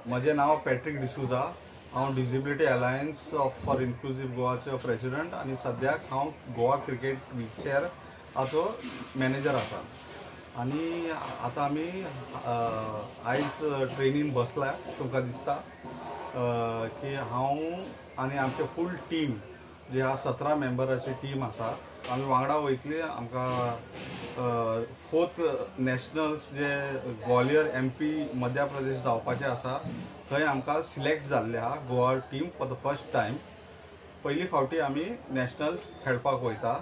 म्हजें नांव Patrick D'Souza. हांव डिसेबिलिटी अलायन्स फॉर इन्क्लुजीव गोवाचो प्रेसिडंट आनी सद्याक हांव गोवा क्रिकेट व्हीलचेअराचो मॅनेजर आसा. आनी आतां आमी आयज ट्रेनीन बसला. तुमकां दिसता की हांव आनी आमचे फूल टीम जे आहा 17 मेंबराची टीम आसा, आमी वांगडा वयतली. आमकां फोर्थ नॅशनल्स जे ग्वालियर MP Madhya Pradesh जावपाचे आसा थंय आमकां सिलेक्ट जाल्ले आहा Goa team for the first time. पयली फावटी आमी नॅशनल्स खेळपाक वयता.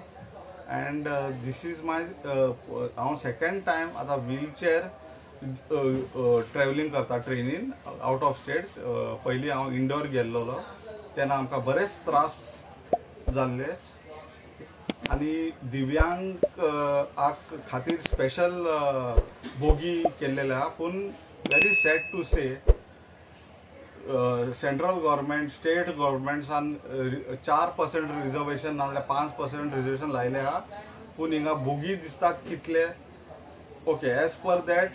अँड this is my हांव सेकंड टायम आतां व्हीलचेअर ट्रॅवलिंग करता ट्रेनीन आउट ऑफ स्टेट. पयलीं हांव इंडोर गेल्लो तेन्ना आमकां बरेच त्रास जाल्ले आनी दिव्यांग खातीर स्पेशल बोगी केल्लेले आहा. पूण very sad to say central government state गव्हर्मेंट्सान 4% reservation नाजाल्यार 5% रिजर्वेशन लायले आहा. पूण हिंगा बोगी दिसतात कितले, okay as per that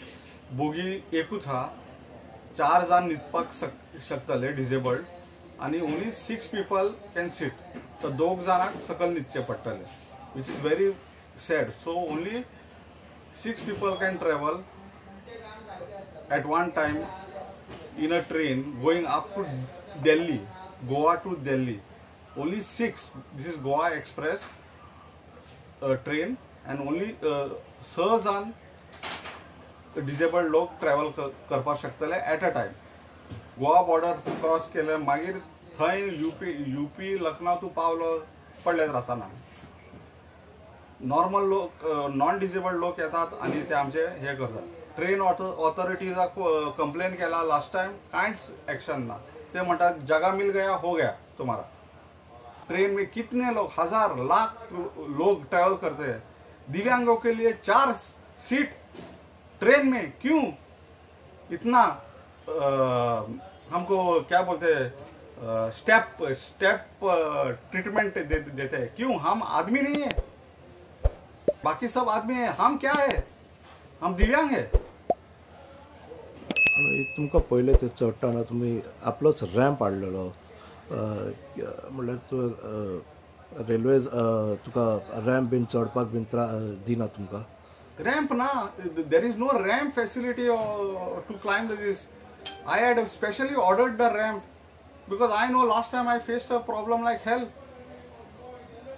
bogie एकूच आहा, 4 जाण न्हिदपाक शकतले डिजेबल्ड आनी ओन्ली 6 पीपल can seat. तर 2 जाणांक सकयल न्हिदचें पडटलें, which is very sad. So only 6 people can travel at one time in a train going up to Delhi, Goa to Delhi. Only 6. This is Goa Express train and only 6 जाण disabled लोक travel करपाक शकतले at a time. Goa border cross केले मागीर थंय UP Lucknow तूं पावलो पडले त्रासाना. नॉर्मल लोक नॉन डिसेबल्ड लोक येतात आनी ते आमचे हे करतात. ट्रेन ऑथॉरिटीजाक कंप्लेन केला लास्ट टायम, कांयच एक्शन ना. ते म्हणटात जगा मिल गया हो गया तुम्हारा. ट्रेन में कितने लोग, हजार लाख लोग ट्रैवल करते हैं, दिव्यांगों के लिए 4 सीट ट्रेन में क्यों इतना हमको क्या बोलते हैं स्टेप स्टेप ट्रीटमेंट देते हैं? क्यों हम आदमी नहीं है? बाकी सब आदमी है, हम क्या है? हम दिव्यांग है. तुमकां पयलें ते चडटना तुमी आपलोच रॅम्प हाडलेलो, म्हणल्यार तूं रेल्वेज तुका रॅम्प बीन चडपाक बीन दिना तुमकां? रॅम्प ना, there is no ramp facility to climb this. I had specially ordered the ramp because I know last time I faced a problem like hell.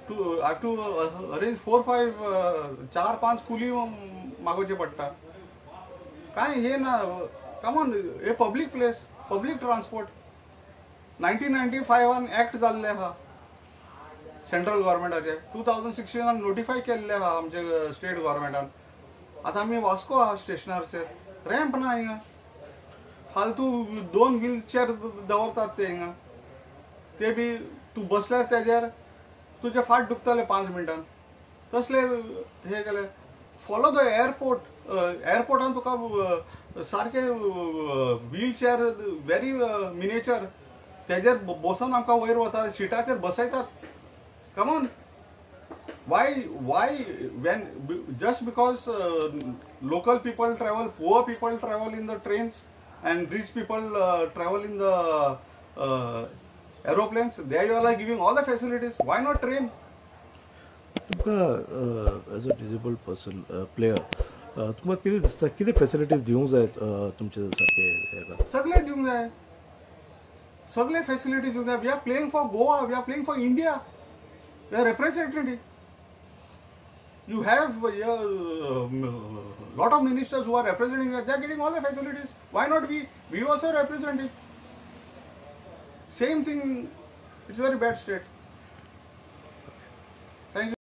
I have to arrange 4-5 4-5 कुली मागोवचे पडटा. काय हे ना, कमॉन, हे public place, public transport. 1995 act जाल्ले आहा central गव्हर्मेंटाचे, 2016 notify केल्ले आहा आमचे स्टेट गव्हर्मेंटान. आतां आमी वास्को आहा स्टेशनाचेर, रॅम्प ना हिंगा. फालतू 2 व्हीलचेअर दवरतात ते हिंगा, ते बी तूं बसल्यार तेजेर तुजे फाट दुखतले 5 मिनटान. तसले हे केले. फॉलो the airport, एअरपोर्टान तुका सारके व्हीलचेअर व्हेरी मिनेचर तेजेर बसोन आमकां वयर वता, सिटाचेर बसयतात. Come on, why why when just because local people travel, poor people travel in the trains and rich people travel in the aeroplanes, there you are giving all the facilities, why not train? तुमकां as a disabled person player तुमकां कितें दिसता, कितें facilities दिवंक जाय तुमचे सारके? सगळे दिवंक जाय, सगळे फॅसिलिटीज दिवंक जाय. We are playing for Goa, we are playing for India, we are representing. You have lot of ministers who are representing, they are getting all the facilities. Why not we? We also representing. Same thing, it's very bad state. Thank you.